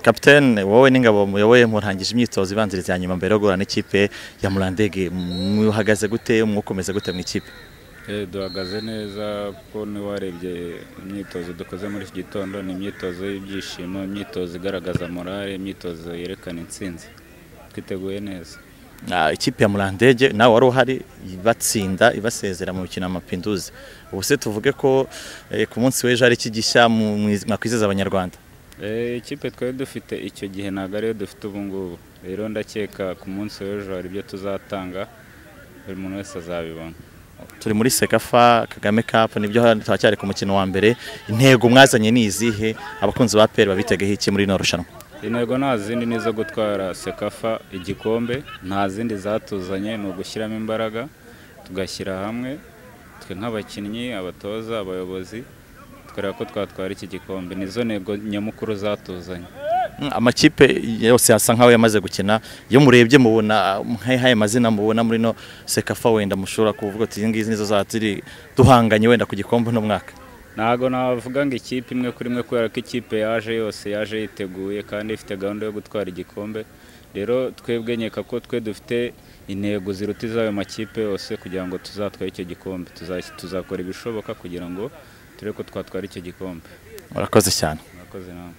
Kapitene, wowe n'ingabo muyoboye murangije imyitozo ibanziriza ya nyuma mbere yo guhura n'ikipe ya Mlandege, muhagaze gute, umwuka umeze gute mu ikipe? Duhagaze neza kuko niwarebye imyitozo dukoze muri iki gitondo, ni imyitozo y'ibyishimo, imyitozo igaragaza morale, imyitozo yerekana intsinzi. Twiteguye neza. Ikipe ya Mlandege nawe wari uhari ibatsinda, ibasezera mu mikino ya Mapinduzi. Ubu se tuvuge ko ku munsi w'ejo hari iki gishya mwakwizeza Abanyarwanda? Ikipe twari dufite icyo gihe ntabwo ariyo dufite ubu ngubu. Rero ndakeka ku munsi w'ejo hari ibyo tuzatanga, buri muntu wese azabibona. Turi muri CECAFA Kagame Cup, nibyo, turacyari ku mukino wa mbere. Intego mwazanye ni izihe? Abakunzi ba APR babitegeho iki muri rino rushanwa? Intego nta zindi, ni izo gutwara CECAFA igikombe. Nta zindi zatuzanye, ni ugushyiramo imbaraga, tugashyira hamwe, twe nk'abakinnyi, abatoza, abayobozi, tukareba ko twatwara iki gikombe. Nizo ntego nyamukuru zatuzanye. Amakipe yose asa nkaho yamaze gukina. Iyo murebye mubona nk'ayo mazina mubona muri no CECAFA, wenda mushobora kuvuga ati: "Izi ngizi nizo zaba ziri duhanganye wenda ku gikombe uno mwaka"? Ntabwo navuga ngo ikipe imwe kuri imwe, kubera ko ikipe yaje yose yaje yiteguye kandi ifite gahunda yo gutwara igikombe. Rero twebwe nkeka ko twe dufite intego ziruta iz'ayo makipe yose kugira ngo tuzatware icyo gikombe. Tuzakora ibishoboka kugira ngo turebe ko twatwara icyo gikombe. Murakoze cyane. Murakoze namwe.